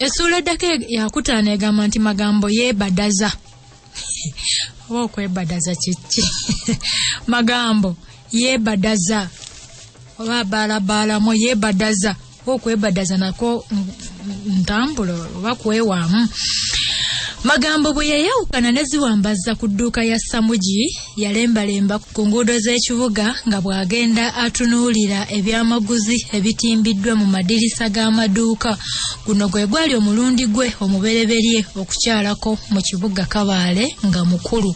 Essuula eddako yakutaano egamba nti Magambo yeebadaza. Oba okwebadaza kiki? Magambo yeebadaza oba abaalabaalamu yeebadaza, oba okwebadaza nako ntambula oba kwewaamu. Magambo bwe yayawukana ne Ziwambaza ku dduuka ya Samugi, yalembalemba ku nguudo z'ekibuga nga bw'agenda atunuulira ebyamaguzi ebitimbiddwa mu madirisa g'amaduuka. Guno gwe gwali omulundi gwe omubereberye okukyalako mu kibuga Kabaale nga mukulu.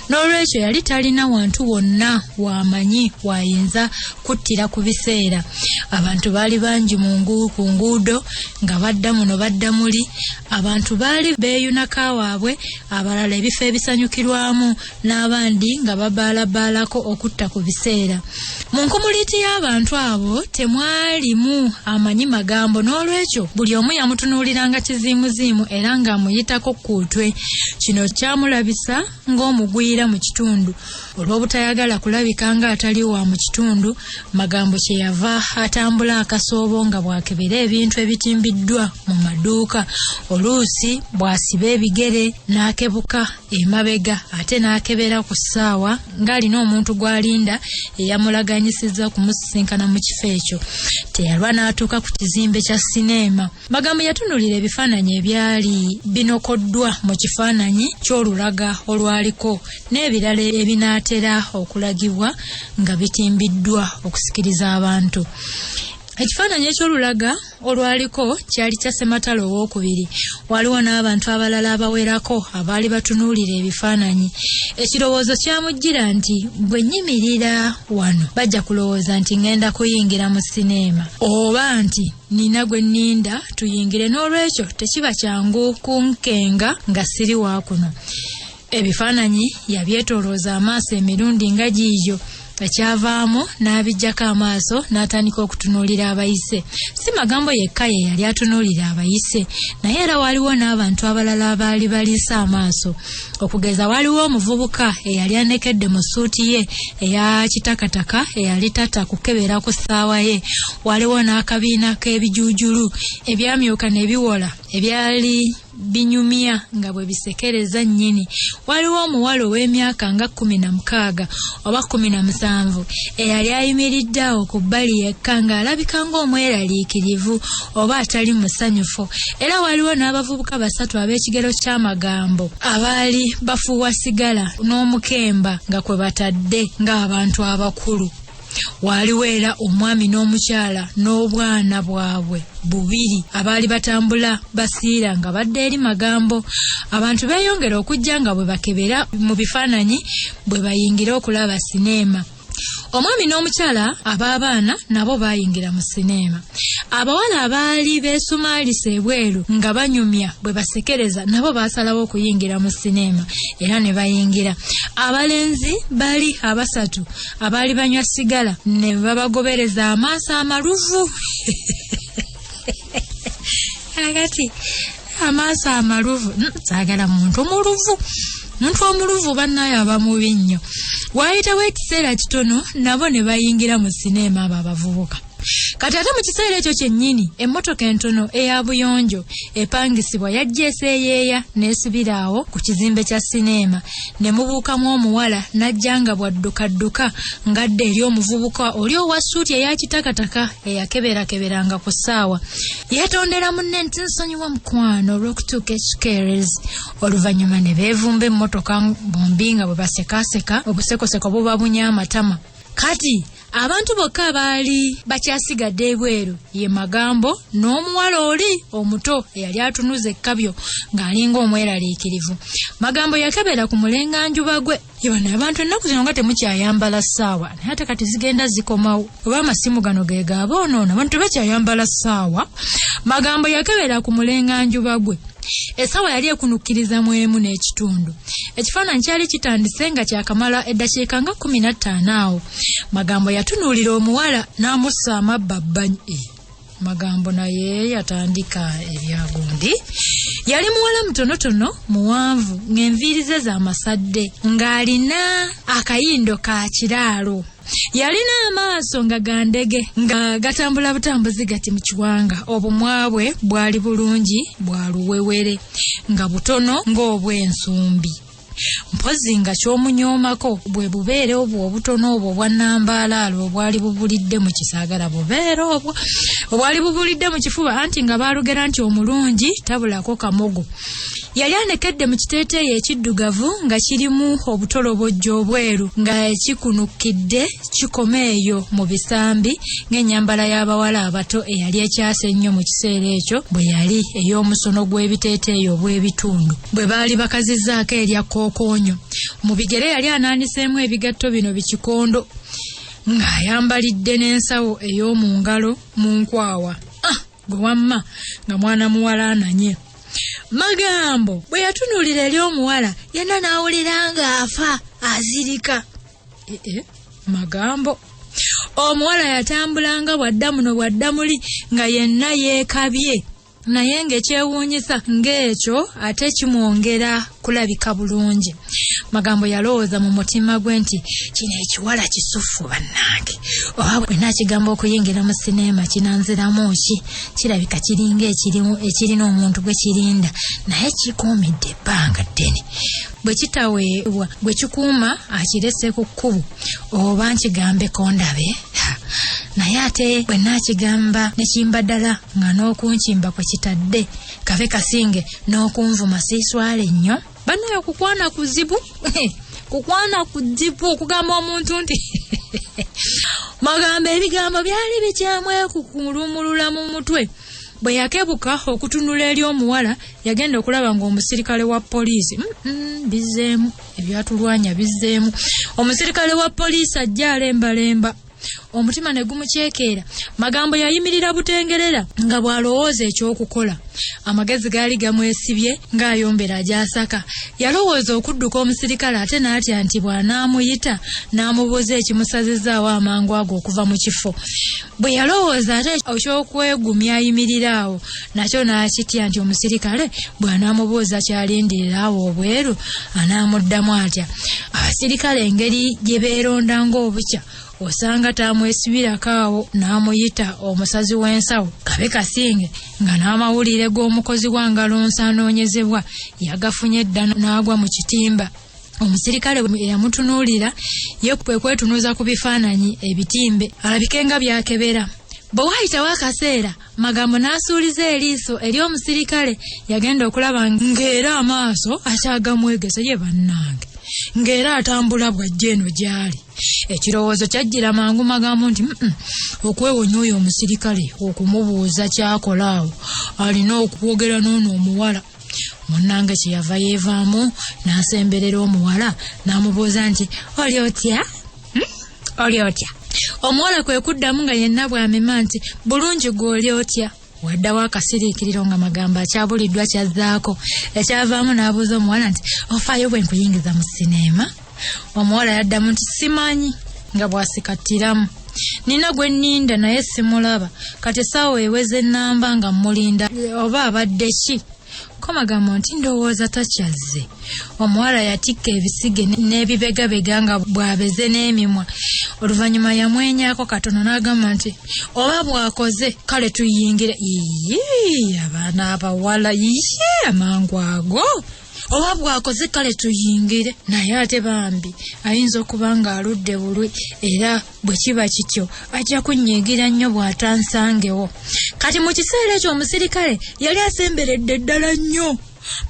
N'olwekyo yali talina wantu wonna w'amanyi w'ayinza kuttira ku biseera. Abantu baali bangi ku nguudo nga badda muno badda muli. Abantu baali beeyunako waabwe, abalala ebifo ebisanyukirwamu, n'abandi nga babaalabaalako okutta ku biseera. Mu nkumuliiti y'abantu abo temwalimu amanyi Magambo, n'olwekyo buli omu yamutunuuliranga kiziimuziimu era ng'amuyitako kuutwe. Kino kyamulabisa ng'omugwira mu kitundu. Olw'obutayagala kulabika ng'atali wa mu kitundu, Magambo kye yava atambula akasoobo nga bw'akebera ebintu ebitimbiddwa mu maduuka. Oluusi bw'asiba ebigere n'akebuka emabega ate n'akebera ku ssaawa ng'alina omuntu gw'alinda eyamulaganyisizza okumusisinkana mu kifo ekyo. Teyalwa n'atuuka ku kizimbe kya sineema. Magambo yatunuulira ebifaananyi ebyali binokoddwa mu kifaananyi ky'olulaga olwaliko n'ebirala ebinaatera okulagibwa nga bitimbiddwa okusikiriza abantu. Ekifaananyi eky'olulaga olwaliko kyali kya Ssematalo owookubiri. Waliwo n'abantu abalala abawerako abaali batunuulira ebifaananyi. Ekirowoozo kyamujjira nti bwe nnyimirira wano bajja kulowooza nti ŋŋenda kuyingira mu sineema oba nti nina gwe nninda tuyingire, n'olwekyo tekiba kyangu kunkenga nga siri wa kuno. Ebifaananyi yabyetoolooza amaaso emirundi nga giiyo. Ekyavaamu n'abiggyako amaaso n'atandika okutunuulira abayise. Si Magambo yekka ye yali atunuulira abayise, naye era waliwo n'abantu abalala abaali baliisa amaaso. Okugeza waliwo omuvubuka eyali anekedde mu ssuuti ye eya kitakataka eyali tata kukebera ku ssaawa ye. Waliwo n'akabiina k'ebijuujulu ebyamyuka ne biwola ebyali binyumya nga bwe bisekereza nnyini. Waliwo omuwala ow'emyaka nga 16 oba 17 eyali ayimiridde awo ku bbali yekka ng'alabika ng'omweraliikirivu oba atali musanyufu. Era waliwo n'abavubuka basatu ab'ekigero ky'Amagambo abaali bafuuwa sigala n'omukemba nga kwe batadde ng'abantu abakulu. Waaliwo era omwami n'omukyala n'obwana bwabwe bubiri abaali batambula basiira nga badda eri Magambo. Abantu beeyongera okujja nga bwe bakebera mu bifaananyi bwe bayingira okulaba sineema. Omwami n'omukyala ab'abaana nabo baayingira mu sineema. Abawala abaali beesumaalisa ebweru nga banyumya bwe basekereza nabo baasalawo okuyingira mu sineema era ne bayingira. Abalenzi bali abasatu abaali banywa sigala ne babagobereza amaaso amaluvu. Akati amaaso amaluvu, saagala muntu muluvu. Muntu omuluvu bannaye aba mubi nnyo. Waayitawo ekiseera kitono nabo ne bayingira mu sineema abo abavubuka. Kati ate mu kiseera ekyo kyennyini emmotoka entono eya buyonjo epangisibwa yajja eseeyeeya n'esibira awo ku kizimbe kya sineema ne mubuukamu omuwala n'ajja nga bw'addukadduka ng'adda eri omuvubuka oli owa ssuuti eya kitakataka eyakeberakeberanga ku ssaawa. Yeetondera munne nti nsonyiwa mukwano olw'okutuuka ekikeerezi. Oluvannyuma ne beevumba emmotoka bombi nga bwe basekaaseka, obusekoseko bubabunya amatama. Kati abantu bokka abaali bakyasigadde ebweru ye Magambo n'omuwala oli omuto eyali atunuza ekkabyo ng'alinga omweraliikirivu. Magambo yakebera ku mulenganjuba gwe. Bano abantu ennaku zino nga temukyayambala ssaawa, naye ate kati zigenda zikomawo oba amasimu gano ge gaaboonoona, abantu tebakyayambala ssaawa. Magambo yakebera ku mulenganjuba gwe. Essaawa yali ekunukkiriza mu 1.5. Ekifaananyi kyali kitandise nga kyakamala eddakiika nga 15 awo. Magambo yatunuulira omuwala n'amussa amabbabbanyi. Magambo naye yatandika ebyagundi. Yali muwala mutonotono muwanvu ng'enviiri ze z'amasadde ng'alina akayindo ka kiraalo. Yalina amaaso nga gandege nga gatambula butambuzi gati mu kiwanga. Obumwa bwe bwali bulungi bwa luwewere nga butono ng'obw'ensumbi. Mpozzi nga ky'omunyoomako bwe bubeere obwo obutono obwo obwa nambaalaalo obwali bubulidde mu kisaagala bubeere obwo obwali bubulidde mu kifuba, anti nga baalugera nti omulungi tabulako kamogo. Yali anekedde mu kiteeteeyi ekiddugavu nga kirimu obutolobojjo obweru nga kikunukidde kikoma eyo mu bisambi ng'ennyambala y'abawala abato eyali ekyase ennyo mu kiseera ekyo bwe yali ey'omusono gw'ebiteeteeyi obw'ebitundu bwe baali bakazizzaako erya kookoonyo. Mu bigere yali anaaniseemu ebigatto bino bikikondo ng'ayambalidde n'ensawo ey'omu ngalo mu nkwawa. Gwe wamma nga mwana muwala ananye. Magambo bwe yatunuulira eri omuwala yenna n'awulira ng'afa azirika. Magambo omuwala yatambulanga bw'adda muno bw'adda muli nga yenna yeekabye, naye ng'ekyewuunyisa ng'ekyo ate kimwongera kulabika bulungi. Magambo yalowooza mu mutima gwe nti kino ekiwala kisuffu bannange, oba bwe naakigamba okuyingira mu sineema kinanziramu ki? Kirabika kiringa ekirina omuntu gwe kirinda, naye kikuumidde ebbanga ddene. Bwe kitaweebwa gwe kikuuma akirese ku kkubo, oba nkigambeko ndabe. Naye ate bwe naakigamba ne kimba ddala nga n'okunkimba kwe kitadde, kabe kasinge n'okunvuma siiswale nnyo. Bannaye okukwana kuzibu, kukwana kuzibu okugamba omuntu nti Magambo ebigambo byali bikyamwekulumulula mu mutwe. Bwe yakebuka okutunula eri omuwala yagenda okulaba ng'omusirikale wa poliisi bizzeemu ebyatulwanya bizzeemu. Omusirikale wa poliisi ajja alembalemba, omutima ne gumukyekeera. Magambo yayimirira butengerera nga bw'alowooza ekyokukola. Amagezi gaali gamwesibye ng'ayombera agyasaka. Yalowooza okudduka omusirikale ate n'atya nti bw'anaamuyita n'amubuuza ekimusazizaawo amangu ago okuva mu kifo. Bwe yalowooza ate ekyokwegumya ayimirira awo nakyo n'akitya nti omusirikale bw'anaamubuuza ky'alindirira awo obweru anaamuddamu atya. Abasirikale engeri gye beeronda ng'obukya osanga taamwesibirako awo n'amuyita omusazi w'ensawo kabe kasinge nga n'amawulire g'omukozi wa ngalonsa anoonyezebwa yagafunye dda n'agwa mu kitimba. Omusirikale eyamutunuulira ye kwe kwetunuza ku bifaananyi ebitimbe alabike nga byakebera. Bwe waayitawo akaseera Magambo n'asuuliza eriiso eri omusirikale yagenda okulaba ng'era amaaso akyagamwegesa ye bannange ng'era atambula bw'ajja eno gy'ali. Ekirowoozo kyajjira mangu Magambo nti okwewonya oyo omusirikale okumubuuza ky'akola awo alina okwogera n'ono omuwala. Munnange kye yava yeevaamu n'asemberera omuwala n'amubuuza nti oli otya? Oli otya? Omuwala kwe kuddamu nga yenna bw'amema nti bulungi gwe oli otya? Waddawo akasiriikiriro nga Magambo akyabuliddwa kyazzaako. Ekyavaamu n'abuuza omuwala nti ofaayo bwe nkuyingiza mu sineema? Omuwala yaddamu nti simanyi nga bw'asikattiramu. Nina gwe nninda naye simulaba, kati essaawa eweze ennamba nga mmulinda oba abadde ki? Ko Magambo nti ndowooza takyazze. Omuwala yatikka ebisige n'ebibegabega nga bw'abeze n'emimwa. Oluvannyuma yamwenyaako katono n'agamba nti oba bw'akoze kale tuyingire. Iyii, abaana abawala, iyii, amangu ago. Oba bw'akoze kale tuyingire. Naye ate bambi ayinza okuba ng'aludde bulwi, era bwe kiba kityo ajja kunnyiigira nnyo bw'atansangewo. Kati mu kiseera ekyo omusirikale yali asemberedde ddala nnyo.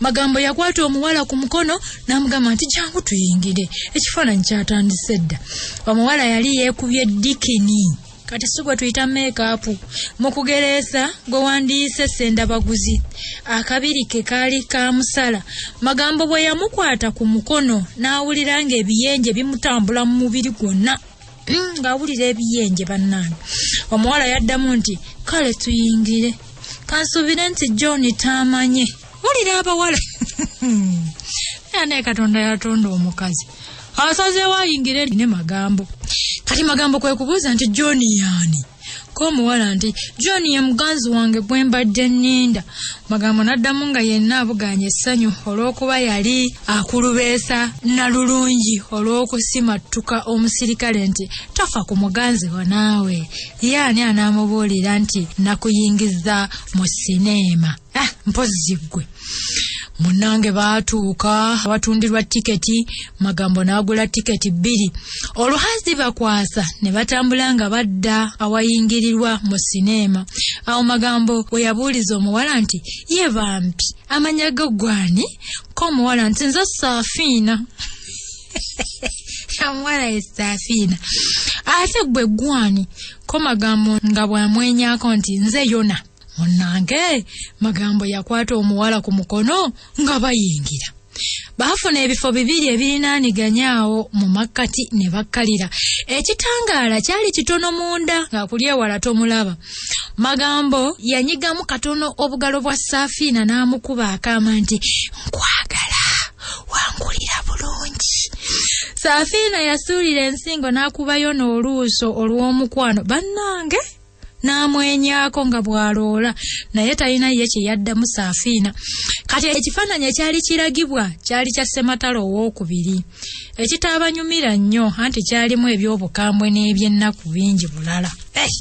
Magambo yakwata omuwala ku mukono n'amugamba nti jangu tuyingire. Ekifaananyi kyatandise dda. Omuwala yali yeekubye dikini. Kati si gwe tuyita meekaapu. Mu kugereesa gwe wandiyise ssendabaguzi. Akabiri ke kaali kamusala. Magambo bwe yamukwata ku mukono n'awulira ng'ebiyenje bimutambula mu mubiri gwonna. Ng'awulira ebiyenje bannange. Omuwala yaddamu nti kale tuyingire. Kansuubire nti John taamanye. Wulira abawala. Naye Katonda yatonda omukazi. Asazeewo ayingire ne Magambo. Kati Magambo kwe kubuuza nti John yaani? Ko omuwala nti, John ye muganzi wange gwe mbadde nninda. Magambo n'addamu nga yenna abugaanye essanyu olw'okuba yali akulubeesa nalulungi olw'okusimattuka omusirikale nti tofa ku muganzi wo naawe. Ye ani anaamubuulira nti nakuyingiza mu sineema? Ah, mpozzi ggwe. Munnange baatuuka awatundirwa tiketi, Magambo n'agula tiketi 2. Oluhazi bakwasa ne batambula nga badda awayingirirwa mu sineema. Awo Magambo we yabuuliza omuwala nti, ye bambi, amanya go gwani? Ko omuwala nti, nze Saafiina. Omuwala ye Saafiina. Ate gwe gwani? Ko Magambo nga bw'amwenyaako nti, nze Yona. Munnange, Magambo yakwata omuwala ku mukono nga bayingira. Baafuna ebifo 2 ebirinaaniganye awo mu makkati ne bakkalira. Ekitangaala kyali kitono munda nga kuli ewala tomulaba. Magambo yanyigamu katono obugalo bwa Saafiina n'amukuba akaama nti, nkwagala, wangulira bulungi. Saafiina yasuulira ensingo n'akubayo n'oluuso olw'omukwano. Bannange! N'amwenyaako nga bw'aloola, naye talina ye kye yaddamu Saafiina. Kati ekifaananyi ekyali kiragibwa kyali kya Ssematalo owookubiri, ekitaabanyumira nnyo anti kyalimu eby'obukambwe n'eby'ennaku bingi bulala. Hey!